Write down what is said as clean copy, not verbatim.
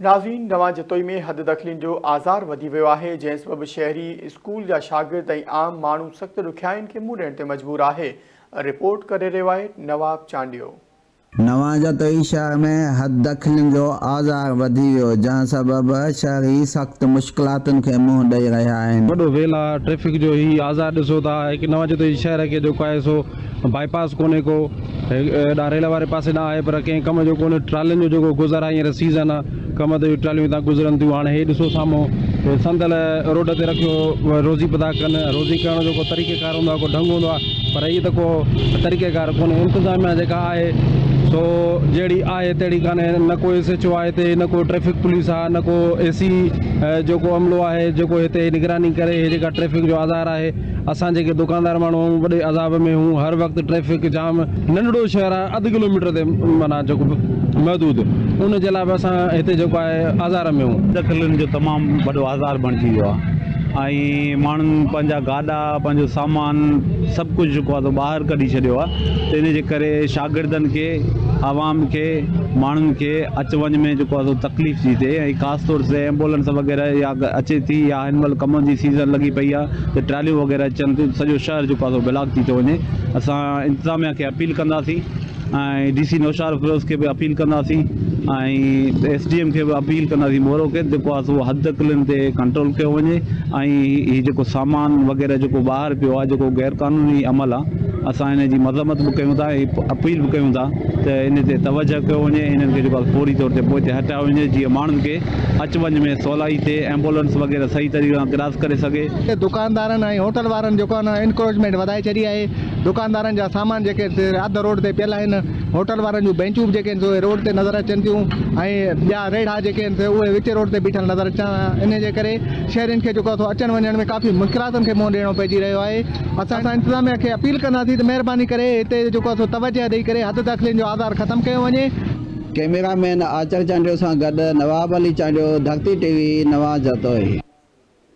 ناظرين نوان جتوئي ۾ حد دخلين جو آزار وڌي ويو آهي جنهن سبب شهري، اسڪول جا شاگرد ۽ عام ماڻهو سخت ڏکيائين کي منهن ڏيڻ تي مجبور آهي، رپورٽ ڪري رهيو آهي نواب چانڊيو. نوان جتوئي شهر ۾ حد دخلين جو آزار وڌي ويو جنهن سبب شهري سخت مشڪلاتن کي منهن ڏئي رهيا آهن. وڏو ويل آ ٽريفڪ جو هي آزار ڏسو ٿا هڪ نوان جتوئي شهر کي جيڪو آهي سو بائي پاس ڪونهي ڪو هيڏانهن ريل واري پاسي ڏانهن آهي پر ڪنهن ڪم جو ڪونهي ٽرالين جو جيڪو گذر آهي هينئر سيزن آهي ڪم تي ٽراليون هتان گذرن ٿيون هاڻي هي ڏسو سامهون هي صندل روڊ تي رکيو روزي پيا ڪن روزي ڪرڻ جو ڪو طريقي ڪار هوندو آهي ڪو ڍنگ هوندو آهي پر هي ته ڪو طريقي ڪار ڪونهي انتظاميا جيڪا آهي سو جهڙي آهي تهڙي ڪانهي نه ڪو ايس ايڇ او آهي هتي نه ڪو ٽريفڪ پوليس آهي نه ڪو اي سي جيڪو عملو آهي جيڪو هتي نگراني ڪري هي جيڪا ٽريفڪ جو آزار آهي اسان جيڪي دڪاندار ماڻهو آهيون وڏي عذاب ۾ هون هر وقت ٽريفڪ جام ننڍڙو شهر آهي اڌ ڪلو ميٽر تي معنيٰ جيڪو محدود ان جي لاء به اسان هتي جيڪو آهي آزار ۾ هون. دخلن جو تمام وڏو آزار بڻجي ويو آهي ۽ ماڻهن پنهنجا گاڏا پنهنجو سامان سڀ ڪجهه جيڪو آهي سو ٻاهر ڪڍي ڇڏيو آهي ته ان جي ڪري شاگردن کي عوام کي ماڻهن کي اچ وڃ ۾ جيڪو آهي سو تڪليف ٿي ٿئي ۽ خاص طور سي ايمبولنس وغيره يا اچي ٿي يا هن مهل ڪمن جي سيزن لڳي پئي آهي ته ٽراليون وغيره اچن ٿيون سڄو شهر جيڪو آهي سو بلاڪ ٿي ٿو وڃي اسان انتظاميا کي اپيل ڪنداسين ۽ ڊي سي نوشهروفيروز کي به اپيل ڪنداسين ۽ ايس ڊي ايم کي به اپيل ڪنداسين مورو کي جيڪو آهي سو حد دخلين تي ڪنٽرول ڪيو وڃي ۽ هي جيڪو سامان وغيره جيڪو ٻاهر پيو آهي جيڪو غير قانوني عمل آهي اسان ان جي مذمت به ڪيون ٿا ۽ اپيل به ڪيون ٿا ته ان تي توجهه ڪيو وڃي انهن کي جيڪو آهي فوري طور تي پوئتي هٽايو وڃي جيئن ماڻهن کي اچ وڃ ۾ سولائي ٿئي ايمبولنس وغيره صحيح طريقي سان ڪراس ڪري سگهي. دڪاندارن ۽ هوٽل وارن جيڪو آهي نه انڪروچمينٽ وڌائي ڇڏي آهي دڪاندارن جا سامان جيڪي اڌ روڊ تي پيل آهن هوٽل وارن جون بينچون به جيڪي آهن سو اهي روڊ تي نظر اچن ٿيون ۽ ٻيا ريڙها جيڪي آهن سي اهي وچ روڊ تي بيٺل نظر اچن ٿا انهي جي ڪري شهرين کي جيڪو آهي سو اچڻ وڃڻ ۾ ڪافي مشڪلاتن کي منهن ڏيڻو پئجي رهيو آهي اسان انتظاميا کي اپيل ڪنداسين ته مهرباني ڪري هتي جيڪو آهي سو توجهه ڏئي ڪري حد دخلين جو آزار ختم ڪيو وڃي. ڪئميرا مين آچر چانڊيو سان گڏ نواب علي چانڊيو، ڌرتي ٽي وي، نواز جتوئي.